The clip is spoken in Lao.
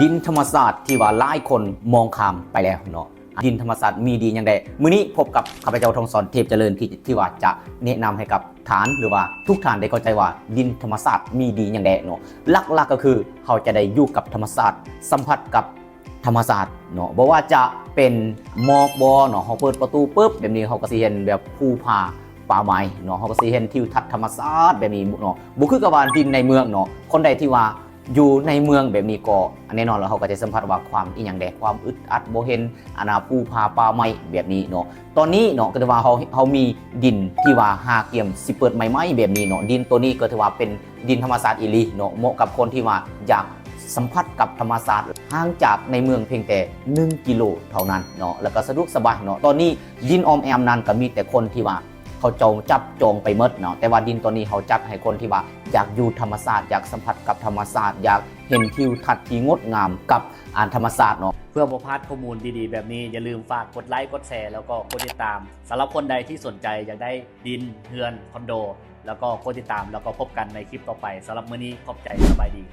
ດິນທຳມະຊາດທີ່ວ່າຫຼາຍຄົນມອງຂ້າມໄປແລ້ວເນາະ. ດິນທຳມະຊາດມີດີຫຍັງແດ່? ມື້ນີ້ພົບກັບຂ້າພະເຈົ້າ ທອງສອນ ເທບຈະເລີນ ທີ່ ທີ່ວ່າຈະແນະນຳໃຫ້ກັບທ່ານ ຫຼືວ່າທຸກທ່ານໄດ້ເຂົ້າໃຈວ່າດິນທຳມະຊາດມີດີຫຍັງແດ່ເນາະ. ຫຼັກໆກໍຄືເຮົາຈະໄດ້ຢູ່ກັບທຳມະຊາດ, ສຳຜັດກັບທຳມະຊາດເນາະ. ບໍ່ວ່າຈະເປັນໝອກບໍ່ເນາະ, ເຮົາເປີດປະຕູປຶບ ແບບນີ້ເຮົາກໍຊິເຫັນແບບພູຜາ ປ່າໄມ້ເນາະ, ເຮົາກໍຊິເຫັນທິວທັດທຳມະຊາດແບບນີ້ເນາະ. ບໍ່ຄືກັບວ່າດິນໃນເມືອງເນາະ, ຄົນໃດທີ່ວ່າຢູ່ໃນເມືອງແບບນີ້ກໍແນ່ນອນແລ້ວ ເຮົາກໍຈະສຳຜັດວ່າຄວາມອີ່ຫຍັງແດ່, ຄວາມອຶດອັດ ບໍ່ເຫັນອັນນ່າພູຜາປ່າໄມ້ແບບນີ້ເນາະ. ຕອນນີ້ເນາະ ກໍຖືວ່າເຮົາ ເຮົາມີດິນທີ່ວ່າຫາກຽມຊິເປີດໃໝ່ໆແບບນີ້ເນາະ. ດິນໂຕນີ້ກໍຖືວ່າເປັນດິນທຳມະຊາດອີ່ຫຼີເນາະ, ເໝາະກັບຄົນທີ່ວ່າຢາກສຳຜັດກັບທຳມະຊາດ, ຫ່າງຈາກໃນເມືອງພຽງແຕ່ໜຶ່ງກິໂລເທົ່ານັ້ນເນາະ, ແລ້ວກໍສະດວກສະບາຍເນາະ. ຕອນນີ້ດິນອ້ອມແອ້ມນັ້ນກໍມີແຕ່ຄົນທີ່ວ່າ ເຂົາເຈົ້າຈັບຈອງໄປໝົດເນາະ, ແຕ່ວ່າດິນຕອນນີ້ເຮົາຈັດໃຫ້ຄົນທີ່ວ່າຢາກຢູ່ທຳມະຊາດ, ຢາກສຳຜັດກັບທຳມະຊາດ, ຢາກເຫັນທິວທັດທີ່ງົດງາມກັບ ອາ ທຳມະຊາດເນາະ. ເພື່ອບໍ່ພາດຂໍ້ມູນດີໆແບບນີ້ ຢ່າລືມຝາກກົດໄລ ກົດແຊ ແລ້ວກໍກົດຕິດຕາມ. ສຳລັບຄົນໃດທີ່ສົນໃຈຢາກໄດ້ດິນ, ເຮືອນ, ຄອນໂດ ແລ້ວກໍກົດຕິດຕາມ, ແລ້ວກໍພົບກັນໃນຄລິບຕໍ່ໄປ. ສຳລັບມື້ນີ້ຂອບໃຈ, ສະບາຍດີ.